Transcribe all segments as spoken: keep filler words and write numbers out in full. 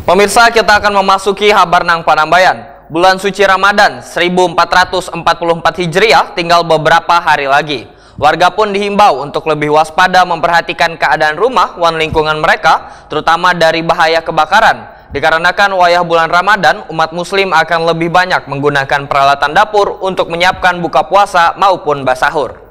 Pemirsa, kita akan memasuki habar nang panambayan. Bulan suci Ramadan seribu empat ratus empat puluh empat Hijriah tinggal beberapa hari lagi. Warga pun dihimbau untuk lebih waspada memperhatikan keadaan rumah wan lingkungan mereka, terutama dari bahaya kebakaran. Dikarenakan wayah bulan Ramadan, umat muslim akan lebih banyak menggunakan peralatan dapur untuk menyiapkan buka puasa maupun basahur.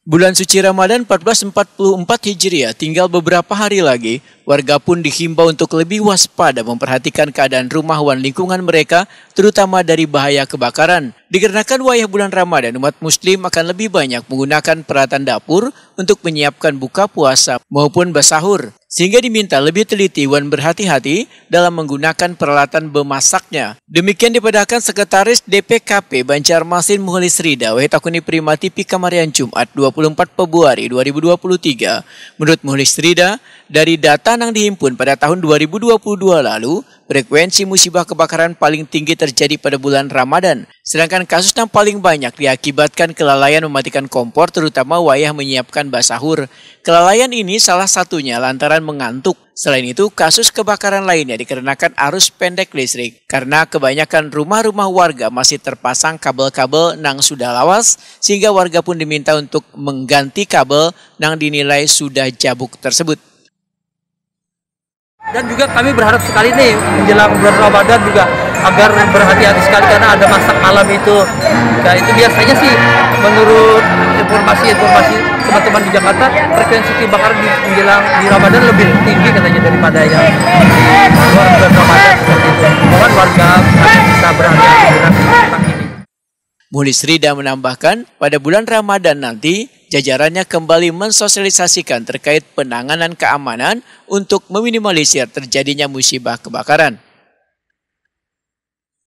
Bulan suci Ramadan empat belas empat puluh empat Hijriah tinggal beberapa hari lagi, warga pun dihimbau untuk lebih waspada memperhatikan keadaan rumah wan lingkungan mereka, terutama dari bahaya kebakaran. Dikarenakan wayah bulan Ramadan, umat muslim akan lebih banyak menggunakan peralatan dapur untuk menyiapkan buka puasa maupun basahur, sehingga diminta lebih teliti wan berhati-hati dalam menggunakan peralatan bemasaknya. Demikian dipadahkan Sekretaris D P K P Banjarmasin Muhlis Rida wahid akuni Prima T V Kamarian Jumat dua puluh empat Februari dua ribu dua puluh tiga. Menurut Muhlis Rida, dari data yang dihimpun pada tahun dua ribu dua puluh dua lalu, frekuensi musibah kebakaran paling tinggi terjadi pada bulan Ramadan, sedangkan kasus yang paling banyak diakibatkan kelalaian mematikan kompor, terutama wayah menyiapkan basahur. Kelalaian ini salah satunya lantaran mengantuk. Selain itu, kasus kebakaran lainnya dikarenakan arus pendek listrik, karena kebanyakan rumah-rumah warga masih terpasang kabel-kabel nang sudah lawas, sehingga warga pun diminta untuk mengganti kabel nang dinilai sudah jabuk tersebut. Dan juga kami berharap sekali nih, menjelang bulan Ramadan juga, agar berhati-hati sekali karena ada masak malam itu. Nah, itu biasanya sih, menurut informasi-informasi teman-teman di Jakarta, frekuensi kebakaran di menjelang di Ramadan lebih tinggi katanya daripada yang luar bulan Ramadan seperti itu. Mohon warga agar bisa berhati-hati dengan tentang ini. Muhlis Rida menambahkan, pada bulan Ramadan nanti, jajarannya kembali mensosialisasikan terkait penanganan keamanan untuk meminimalisir terjadinya musibah kebakaran.